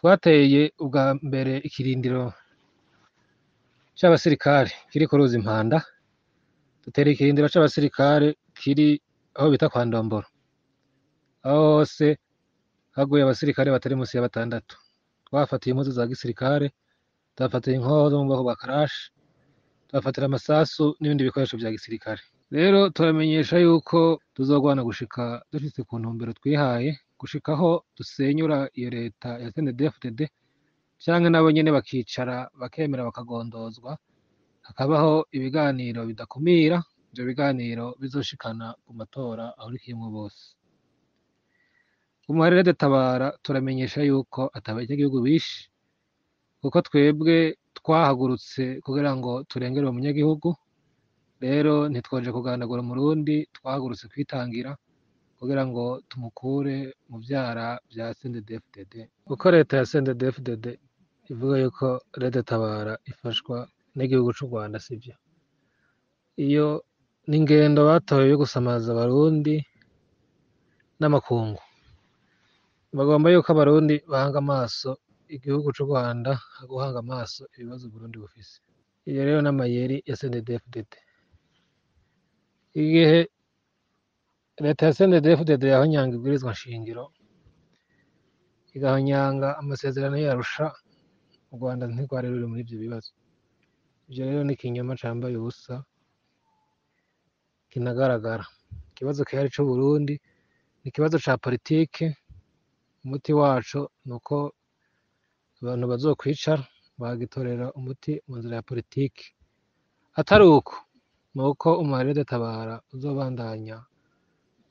Twateye ubwa mbere ikirindiro c'abasirikare kiri ku ruzi Mpanda, dutera ikirindiro c'abasirikare kiri aho bita kwa Ndomboro. Aho hose haguye abasirikare batari musi ya 6. Twahafatiye impuzu za gisirikare, tuhafatira inkoho zo mu bwoko bwa karashi, tuhafatira amasasu n'ibindi bikoresho vya gisirikare. Rero turamenyesha yuko tuzogwana gushika dushitse ku ntumbero twihaye, gushika aho dusenyura iyo leta ya CNDD-FDD, canke nabo nyene bakicara bakemera bakagondozwa, hakabaho ibiganiro bidakumira, ivyo biganiro bizoshikana ku matora ahurikiyemwo bose. Umuharire Tabara turamenyesha yuko ata banyagihugu bishe, kuko twebwe twahagurutse kugira ngo turengere uwo munyagihugu. Rero ntitwoje kugandagura Umurundi, twahagurutse kwitangira kugira ngo tumukure mu vyara vya CNDD-FDD. Kuko leta ya CNDD-FDD ivuga yuko Red Tabara ifashwa n'igihugu c'u Rwanda, sivyo. Iyo ni ingendo batoye yo gusamaza Abarundi n'amakungu. Bagomba yuko Abarundi bahanga amaso igihugu c'u Rwanda aho guhanga amaso ibibazo Uburundi bufise. Iyo rero n'amayeri ya CNDD-FDD. Igihe leta ya CNDD-FDD yahonyanga ibwirizwa nshingiro, igahonyanga amasezerano y'Arusha, u Rwanda ntirwari ruri muri ivyo bibazo. Ivyo rero ni ikinyoma cambaye ubusa kinagaragara. Ikibazo gihari c'Uburundi ni ikibazo ca politike, umuti waco nuko abantu bazokwicara bakagitorera umuti mu nzira ya politike. Atari uko, nuko umuharire Tabara uzobandanya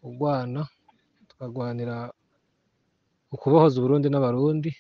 ugwana, tukagwanira ukubohoza Uburundi n'Abarundi.